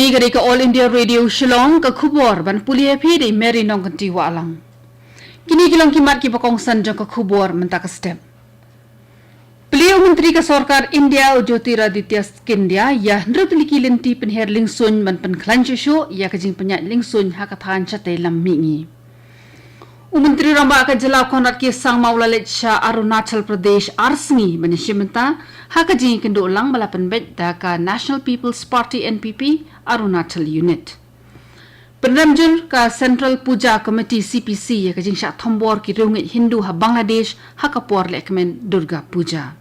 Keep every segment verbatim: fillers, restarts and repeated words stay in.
Kane ka dei ka All India Radio Shillong, ka khubor ban pule ïa phi da i Mary Nongkynti Wahlang. Kine ki long ki mat kiba kongsan jong ka khubor mynta ka step. Plie u Myntri ka Sorkar India u Jyotiraditya Scindia ïa hynriew tylli ki lynti pynher liengsuiñ ban pynkhlaiñ shuh shuh ïa ka jingpynïaid liengsuiñ ha ka thaiñ shatei lam mihngi. U Myntri Rangbah ka Jylla Conrad K Sangma u la leit sha Arunachal Pradesh ar sngi ban ïashim bynta ha ka jingïakynduh lang ba la pynbeit da ka National People's Party N P P Arunachal Unit. Pynrem jur ka Central Puja Committee C P C ïa ka jingshah thombor ki riewngeit Hindu ha Bangladesh ha ka por lehkmen Durga Puja.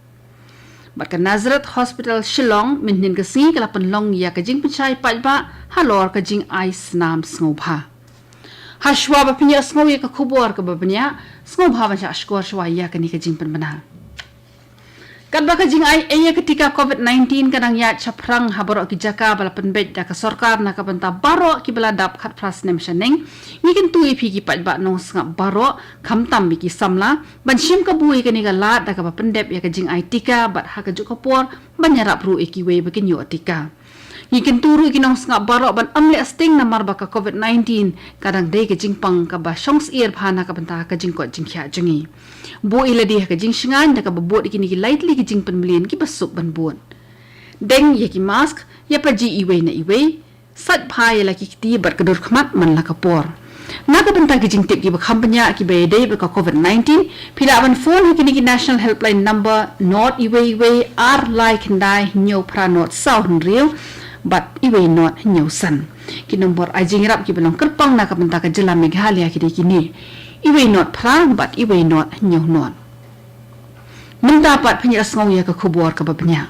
Bad ka Nazareth Hospital Shillong mynhynnin ka sngi ka la pynlong ïa ka jingpynshai paidbah halor ka jingai snam sngewbha. Hashwa ba phin ïohsngew ïa ka khubor kaba bniah, sngewbha ban shah shkor shwa ïa kane ka jingpynbna. Katba ka jingai ei ïa ka tika COVID nineteen ka dang ïaid shaphrang ha baroh ki jaka ba la pynbeit da ka sorkar na ka bynta baroh kiba la dap khatphra snem shaneng, ngi kyntu ïa phi ki paidbah nongsngap baroh, khamtam ïa ki samla, ban shim kabu ïa kane ka lad da kaba pyndep ïa ka jingai tika bad ha kajuh ka por ban ïarap ruh ïa kiwei ba kin ïoh tika. Ngi kyntu ruh ïa ki nongsngap baroh ban ym leh sting namar ba ka COVID nineteen ka dang dei ka jingpang kaba shong syier bha na ka bynta ka jingkoit jingkhiah jong ngi. Buh ïa lade ha ka jingshngaiñ da kaba bud ïa kine ki lai tylli ki jingpynmlien kiba suk ban bud. Deng ïa ki mask, ïapaji iwei na iwei, sait bha ïa la ki kti bad ka dur khmat man la ka por. Na ka bynta ki jingtip kiba kham bniah kiba ïadei bad ka COVID nineteen, phi lah ban phone ha kine ki National Helpline Number nod iwei iwei ar lai khyndai hynñiew phra nod saw hynriew bad iwei nod hynñiew san. Ki nombor ai jingïarap kiba long kyrpang na ka bynta ka jylla Meghalaya ki dei kine: iwei nod phra bad iwei nod hynñiew nod. Mynta pat phin ïa sngew ïa ka khubor kaba bniah.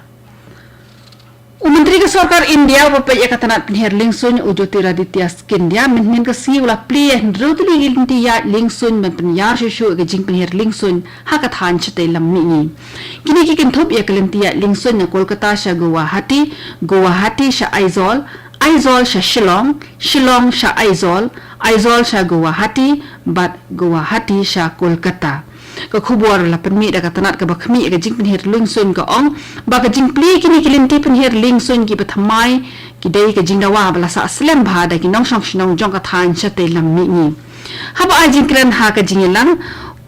U Myntri ka Sorkar India uba peit ïa ka tnat pynher liengsuiñ u Jyotiraditya Scindia mynhynnin ka sngi u la plie ïa hynriew tylli ki lynti ïaid liengsuiñ ban pynïar shuh shuh ïa ka jingpynher liengsuiñ ha ka thaiñ shatei lam mihngi. Kine ki kynthup ïa ka lynti ïaid liengsuiñ na Kolkata sha Guwahati, Guwahati sha Aizawl, Aizawl sha Shillong, Shillong sha Aizawl, Aizawl sha Guwahati bad Guwahati sha Kolkata. Ka khubor la pynmih da ka tnat kaba khmih ïa ka jingpynher liengsuiñ ka ong ba ka jingplie kine ki lynti pynher liengsuiñ kiba thymmai ki dei ka jingdawa ba la sah slem bha da ki nongshong shnong jong ka thaiñ shatei lam mihngi. Haba ai jingkren ha ka jingïalang,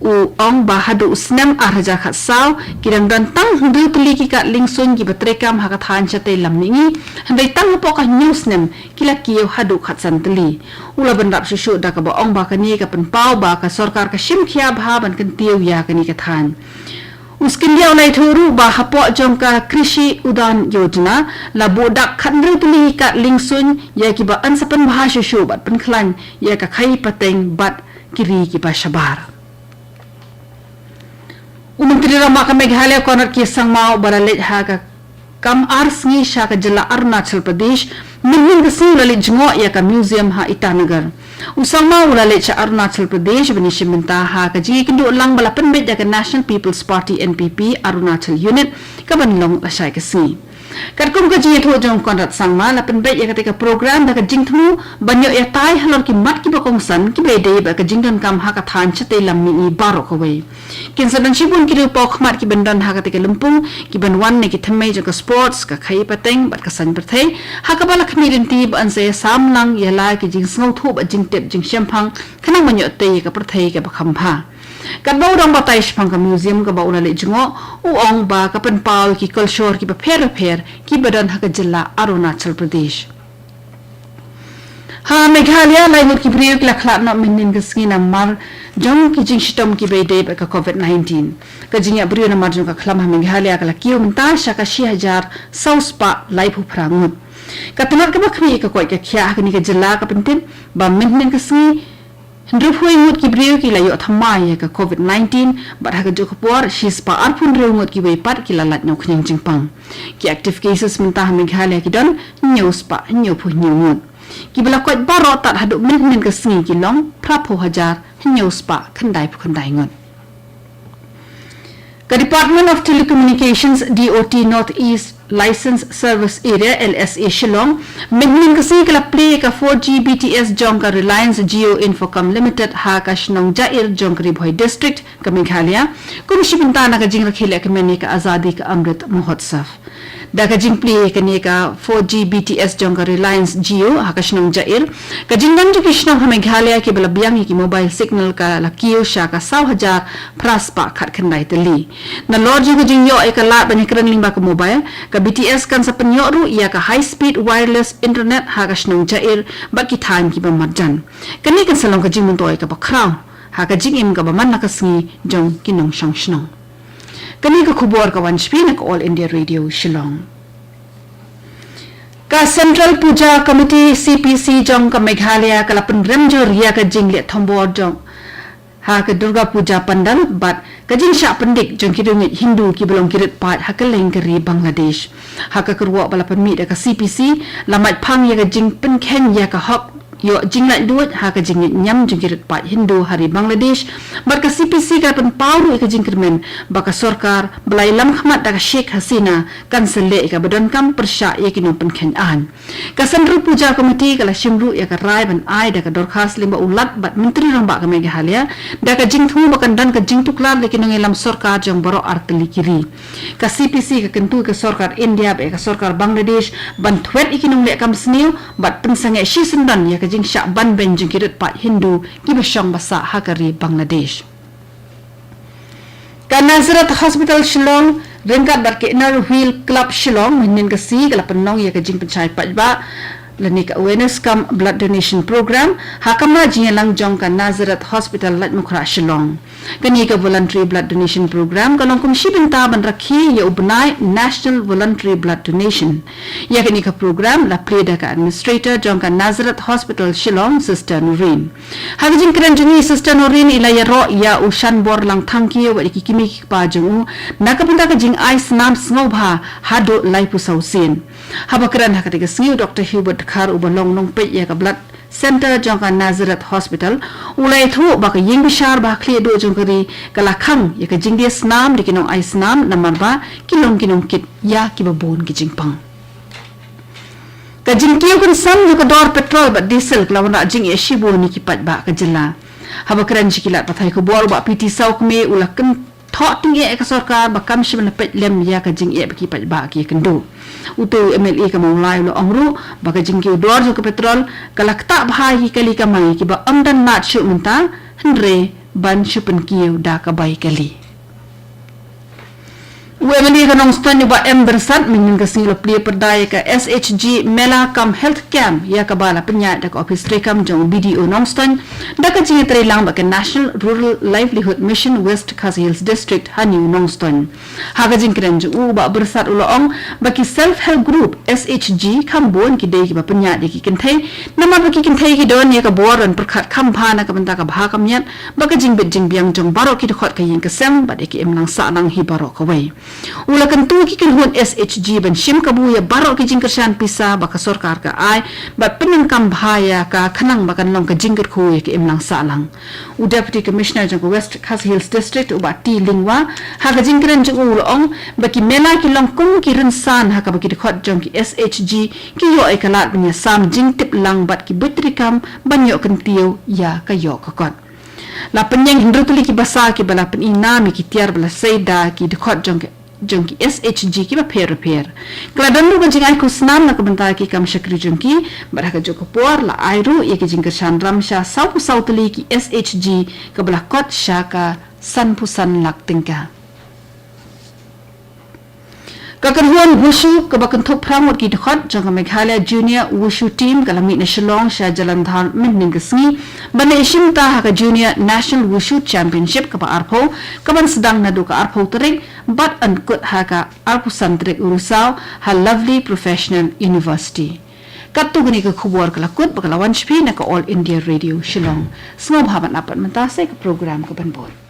u ong ba haduh u snem ar hajar khatsaw ki dang don tang hynriew tylli ki kad liengsuiñ kiba treikam ha ka thaiñ shatei lam mihngi, hynrei tang hapoh ka hynñiew snem ki la kiew haduh khatsan tylli. U la bynrap shuh shuh da kaba ong ba kane ka pynpaw ba ka sorkar ka shim khia bha ban kyntiew ïa kane ka thaiñ. U Scindia u la ïathuh ruh ba hapoh jong ka Krishi Udan Yojana la buh dak khathynriew tylli ki kad liengsuiñ ïa kiba yn sa pynbha shuh shuh bad pynkhlaiñ ïa ka khaïi pateng bad ki ri kiba shabar. U Myntri Rangbah ka Meghalaya Conrad K Sangma uba la leit ha ka kam ar sngi sha ka jylla Arunachal Pradesh, mynhynnin ka sngi u la leit jngoh ïa ka museum ha Itanagar. U Sangma u la leit sha Arunachal Pradesh ban ïashim bynta ha ka jingïakynduh lang ba la pynbeit da ka National People's Party N P P Arunachal Unit kaban long lashai ka sngi. Katkum ka jingïathuh jong u Conrad Sangma, la pynbeit ïa katei ka program da ka jingthmu ban ïoh ïatai halor ki mat kiba kongsan kiba ïadei bad ka jingdonkam ha ka thaiñ shatei lam mihngi baroh kawei. Kin sa don shibun ki riew paw khmat kiban don ha katei ka lympung kiban wan na ki thymmei jong ka sports, ka khaïi pateng bad ka saiñ pyrthei, ha kaba la khmih lynti ba yn sa ïasam lang ïa la ki jingsngewthuh bad jingtip jingshemphang khnang ban ïoh tei ïa ka pyrthei kaba kham bha. Katba u dang batai shaphang ka museum kaba u la leit jngoh, u ong ba ka pynpaw ïa ki kolshor kiba pher bapher kiba don ha ka jylla Arunachal Pradesh. Ha Meghalaya, lai ngut ki briew ki la khlad noh mynhynnin ka sngi namar jong ki jingshitom kiba ïadei bad ka COVID nineteen. Ka jingïap briew namar jong ka khlam ha Meghalaya ka la kiew mynta sha ka shi hajar saw spah laiphew phra ngut. Ka tnat kaba khmih ïa ka koit ka khiah ha kane ka jylla ka pyntip ba mynhynnin ka sngi hynriewphew wei ngut ki briew ki la ïoh thymmai ïa ka COVID nineteen, bad ha kajuh ka por shi spah arphew hynriew ngut kiwei pat ki la lait na u khñiang jingpang. Ki active cases mynta ha Meghalaya ki don hynñiew spah hynñiewphew hynñiew ngut. Kiba la koit baroh tad haduh mynhynnin ka sngi ki long phraphew hajar hynñiew spah khyndaiphew khyndai ngut. Ka Department of Telecommunications, D O T, North East License Service Area, L S A, Shillong mynhynnin ka sngi ka la plie ïa ka four G B T S jong ka Reliance Jio Infocomm Limited ha ka shnong Jair jong ka Ri Bhoi District ka Meghalaya, kum shi bynta na ka jingrakhe lehkmen ïa ka Azadi ka Amrit Mahotsav. Da ka jingplie kane ka four G B T S jong ka Reliance Jio ha ka shnong Jair, ka jingdon jong ki shnong ha Meghalaya kiba la biang ïa ki mobile signal ka la kiew sha ka saw hajar phra spah khatkhyndai tylli. Nalor jong ka jingïoh ïa ka lad ban ïakren lyngba ka mobile, ka B T S kan sa pynïoh ruh ïa ka high speed wireless internet ha ka shnong Jair bad ki thaiñ kiba marjan. Kane kan sa long ka jingmyntoi kaba khraw ha ka jingim kaba man la ka sngi jong ki nongshong shnong. Kane ka khubor ka wan sha phi na ka All India Radio Shillong. Ka Central Puja Committee, C P C, jong ka Meghalaya ka la pynrem jur ïa ka jingleh thombor jong ha ka Durga Puja pandal bad ka jingshah pyndik jong ki riewngeit Hindu kiba long ki rit paid ha kylleng ka ri Bangladesh. Ha ka kyrwoh ba la pynmih da ka C P C, la mait phang ïa ka jingpynkheiñ ïa ka hok ïoh jinglaitluid ha ka jingngeit ñiam jong ki rit paid Hindu ha ri Bangladesh. Bad ka C P C ka la pynpaw ruh ïa ka jingkyrmen ba ka sorkar ba la ïalam khmat da ka Sheikh Hasina kan sa leh ïa kaba donkam pyrshah ïa ki nongpynkheiñ aiñ. Ka Central Puja Committee ka la shim ruh ïa ka rai ban ai da ka dorkhas lyngba u Lat bad Myntri Rangbah ka Meghalaya, da ka jingthmu ba kan don ka jingtuklar da ki nongïalam sorkar jong baroh artylli ki ri. Ka C P C ka kyntu ïa ka sorkar India bad ïa ka sorkar Bangladesh ban thwet ïa ki nongleh kam sniew bad pynsangeh shisyndon ïa ka jingshah banbeiñ jong ki rit paid Hindu kiba shong ba sah ha ka ri Bangladesh. Ka Nazareth Hospital Shillong ryngkat bad ka Inner Wheel Club Shillong mynhynnin ka sngi ka la pynlong ïa ka jingpynshai paidbah lane ka awareness cum blood donation program ha kamra jingïalang jong ka Nazareth Hospital, Laitumkhrah, Shillong. Kane ka voluntary blood donation program ka long kum shi bynta ban rakhe ïa u bnai National Voluntary Blood Donation. Ïa kane ka program la plie da ka administrator jong ka Nazareth Hospital Shillong, Sister Noreen. Ha ka jingkren jong i, Sister Noreen i la ïaroh ïa u Shanbor Langthangkiew bad ïa ki kmie ki kpa jong u na ka bynta ka jingai snam sngewbha haduh laiphew saw sien. Haba kren ha kata ka sngi, u Doctor Hubert Dkhar uba long nongpeit ïa ka blood center jong ka Nazareth Hospital u la ïathuh ba ka ïing bishar ba ha khlieh duh jong ka ri ka la khang ïa ka jingdie snam da ki nongai snam namar ba ki long ki nongkit ïa kiba bun ki jingpang. Ka jingkiew kynsan ïa ka dor petrol bad diesel ka la wanrah jingeh shibun ïa ki paidbah ka jylla. Haba kren sha ki lad pathai khubor, u Bah P T Sawkmie u la kynthoh tyngeh ïa ka sorkar ba kam shym la peit lem ïa ka jingeh ba ki paidbah ki ïakynduh. Uto u M L A ka Mawlai u la ong ruh ba ka jingkiew dor jong ka petrol ka la ktah bha ïa ki kali kamai kiba ym don lad shuh mynta, hynrei ban shu pynkiew da ka bai kali. U M L A ka Nongstoiñ u Bah M Byrsat mynhynnin ka sngi u la plie pyrda ïa ka S H G Mela cum Health Camp ïa kaba la pynïaid da ka ophis treikam jong u B D O Nongstoiñ da ka jingïatreilang bad ka National Rural Livelihood Mission West Khasi Hills District ha New Nongstoiñ. Ha ka jingkren jong u, u Bah Byrsat u la ong ba ki self help group, S H G, kham bun ki dei kiba pynïaid ïa ki kynthei namar ba ki kynthei ki don ïa ka bor ban pyrkhat kham bha na ka bynta ka bha ka miat bad ka jingbit jingbiang jong baroh ki dkhot ka ïing ka sem bad ïa ka imlang sahlang hi baroh kawei. U la kyntu ïa ki kynhun S H G ban shim kabu ïa baroh ki jingkyrshan pisa ba ka sorkar ka ai bad pyndonkam bha ïa ka khnang ba kan long ka jingkyrkhu ïa ka imlang sahlang. U Deputy Commissioner jong ka West Khasi Hills District, u Bah T Lyngwa, ha ka jingkren jong u u la ong ba ki mela ki long kum ki rynsan ha kaba ki dkhot jong ki S H G ki ïoh ïa ka lad ban ïasam jingtip lang bad ki buit treikam ban ïoh kyntiew ïa ka ïoh ka kot. La pynïeng hynriew tylli ki basa kiba la pyni nam ïa ki tiar ba la sei da ki dkhot jong ki, jong ki S H G kiba pher bapher. Ka la don ruh ka jingai khusnam na ka bynta ki kam shakri jong ki bad ha kajuh ka por la ai ruh ïa ki jingkyrshan ram sha sawphew saw tylli ki S H G kaba la kot sha ka sanphew san lak tyngka. Ka kynhun Wushu kaba kynthup phra ngut ki dkhot jong ka Meghalaya Junior Wushu Team ka la mih na Shillong sha Jalandhar mynhynnin ka sngi ban ïashim bynta ha ka Junior National Wushu Championship kaba arphew, kaban sdang naduh ka arphew tarik bad yn kut ha ka arphew san tarik u Risaw ha Lovely Professional University. Katto katne ka khubor ka la kut bad ka la wan sha phi na ka All India Radio Shillong. Sngewbha ban ap pat mynta sa ïa ka program kaban bud.